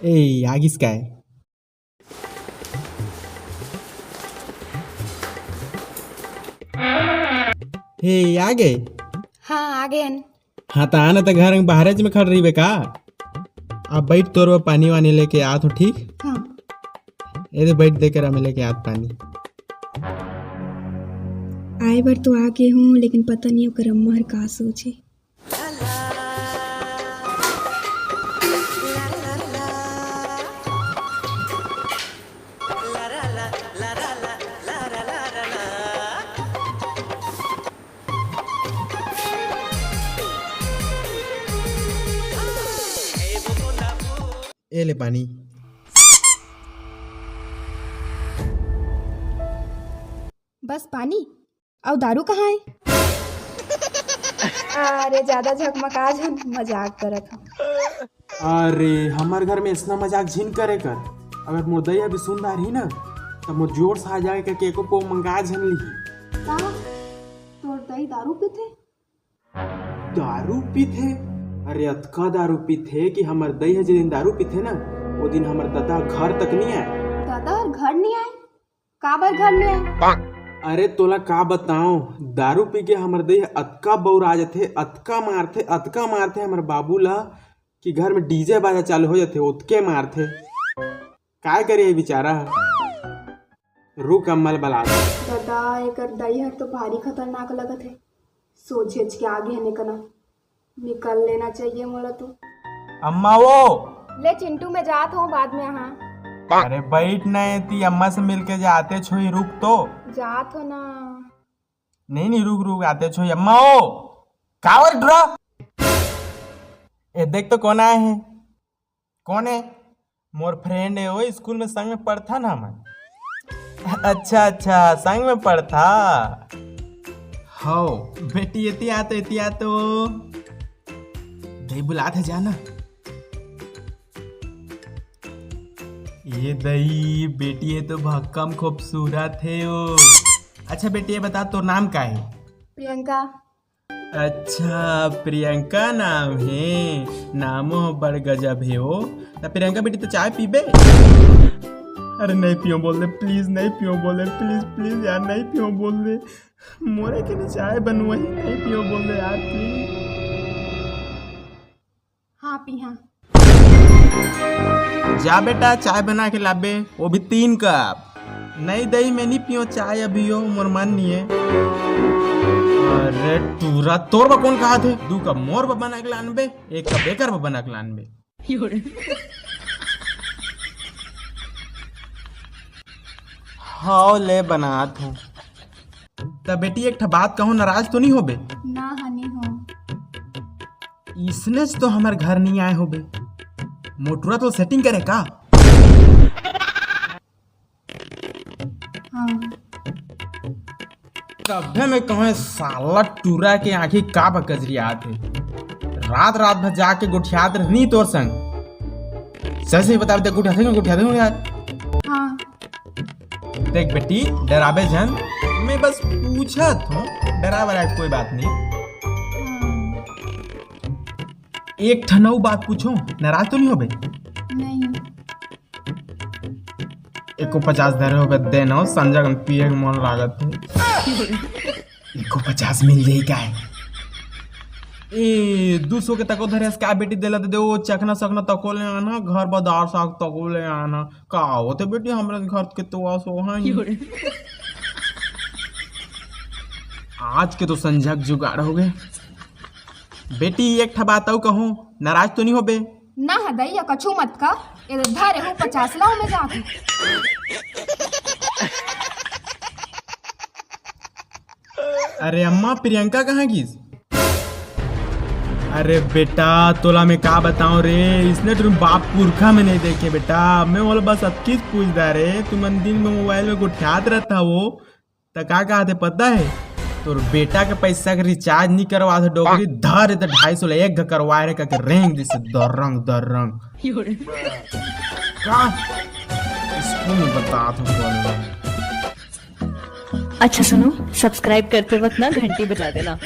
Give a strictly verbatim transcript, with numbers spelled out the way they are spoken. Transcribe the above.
ए, आगिस काय? हे, आ गे? हाँ, आ गेन। हाँ, त आना त घर में बाहरेच में खड़ रहिबे का? अब बैठ, तोर बर पानी वानी लेके आत हो, ठीक? हाँ। ए दे, बैठ, दे करा में लेके आत पानी। आए बर तो आ गे हूँ, लेकिन पता नहीं ओकर अम्मा हर का सोचे। ए ले पानी। बस पानी? अउ दारू कहाँ हे? अरे, ज्यादा झकमका झन, मजाक करत हूँ। अरे, हमर घर में ऐसना मजाक झिन करे कर। अगर मोर दई अभी सुन डारही ना, त मोर जोर से आ जाए करके एको पो मंगा झन लिही। का? तोर दई दारू पीथे? दारू पीथे? अरे, अतका दारू पीथे कि हमर दई ह जे दिन दारू पीथे ना, वो दिन हमर ददा घर तक नहीं आए। ददा हर घर नहीं आए? काबर घर में? अरे तोला का बताओ, दारू पी के हमर दई ह अतका बौरा जथे, अतका मारथे, अतका मारथे हमर बाबू ला कि घर में डीजे बाजा चालू हो जथे, ओतके मारथे। काय करे ये बेचारा? रुक अम्मा ल बला। दादा, एकर दई हर तो भारी खतरनाक लगत हे। सोझेच के आगे हने कना। निकल लेना चाहिए मोला तो। अम्मा वो। ले चिंटू, मैं जात हूँ, बाद में हाँ। अरे बैठ ना, एती अम्मा से मिलके जाते छोई, रुक तो। जात हो ना। नहीं, नहीं, रुक, रुक, आते छोई। अम्मा वो। का हो रे टुरा? ए देख तो कौन आए हैं। कौन है? मोर फ्रेंड है, वो स्कूल में संग में पढ़थन हमन। अच्छा, अच्छा, संग में पढ़था। हौ, बेटी, एती आ तो, एती आ तो। दई बुलात हे, जाना। ये दई, बेटी, ये तो भक्कम खूबसूरत है वो। अच्छा बेटी, ये बता, तोर नाम का है? प्रियंका। अच्छा, प्रियंका नाम हे, नामो ह बड़ गजब हे ओ। त प्रियंका बेटी, त चाय पीबे? अरे नहीं पियो बोल दे, please, नहीं पियो बोल दे, please, please यार, नहीं पियो बोल दे। मोरे के लिए चाय बनवाही, नहीं पियो बोल दे यार, please। हाँ, पीहा। जा बेटा, चाय बना के लाबे, वो भी तीन कप। नहीं दई, मैं नहीं पियो चाय अभी, यो मोर मन नहीं है। अरे टूरा, तोर बा कौन कहा थे? दू कप मोर बा बना के लानबे, एक कप एकर बा बना के लानबे। हाव, ले बनात हूँ। त बेटी, एक ठा बात कहूँ, नाराज तो नहीं होबे? ना, हाँ, नहीं हो। इसने से तो हमर घर नहीं आए होबे। मोटुरा तो सेटिंग करे का? हाँ। तभे मैं कहूँ, साला टूरा के आँखी का बकजरी आत हे। रात रात भर जाके गोठियात रहनी तोर संग। सही सही बता दे, गोठियात हे, गोठियात हे, गोठियात। हाँ। देख बेटी, डराबे झन, मैं बस पूछत हूँ, डराए वाला कोई बात नहीं। हाँ। एक ठन अउ बात पूछो, नाराज तो नहीं होबे? नहीं। एको पचास धरे होबे, दे ना, संझा कन पिए के मन लागत हे। एको पचास मिल जाई काय? ए, दू सौ के तको धरे हस का बेटी, देला दे दे, वो चखना सकना तको ले आना, घर बदार साग तको ले आना। का होथे बेटी, हमरे घर के तो आस ओहा ही। आज के तो संझा के जुगाड़ हो गए। बेटी, एक ठा बात अउ कहूँ, नाराज तो नहीं होबे? ना ह दई, या कछु मत का, ये धरे हो पचास लाओ में जाके। अरे अम्मा, प्रियंका कहाँ गिस? अरे बेटा, तोला मैं का बताऊं रे, इसने तुम बाप पुरखा में नहीं देखे बेटा। मैं बोला बस अतकीच पूछदा रे, तुमन दिन में मोबाइल में गोठियात रहता वो, त का कहा थे पता है? तोर बेटा के पैसा के रिचार्ज नहीं करवा थे डोकरी, धर दे ढाई सौ ले एक घ करवाए रे, करके रेंग दिस दरंग दरंग। का? इसको नहीं बता था बोल। अच्छा सुनो, सब्सक्राइब करते वक्त ना घंटी बजा देना।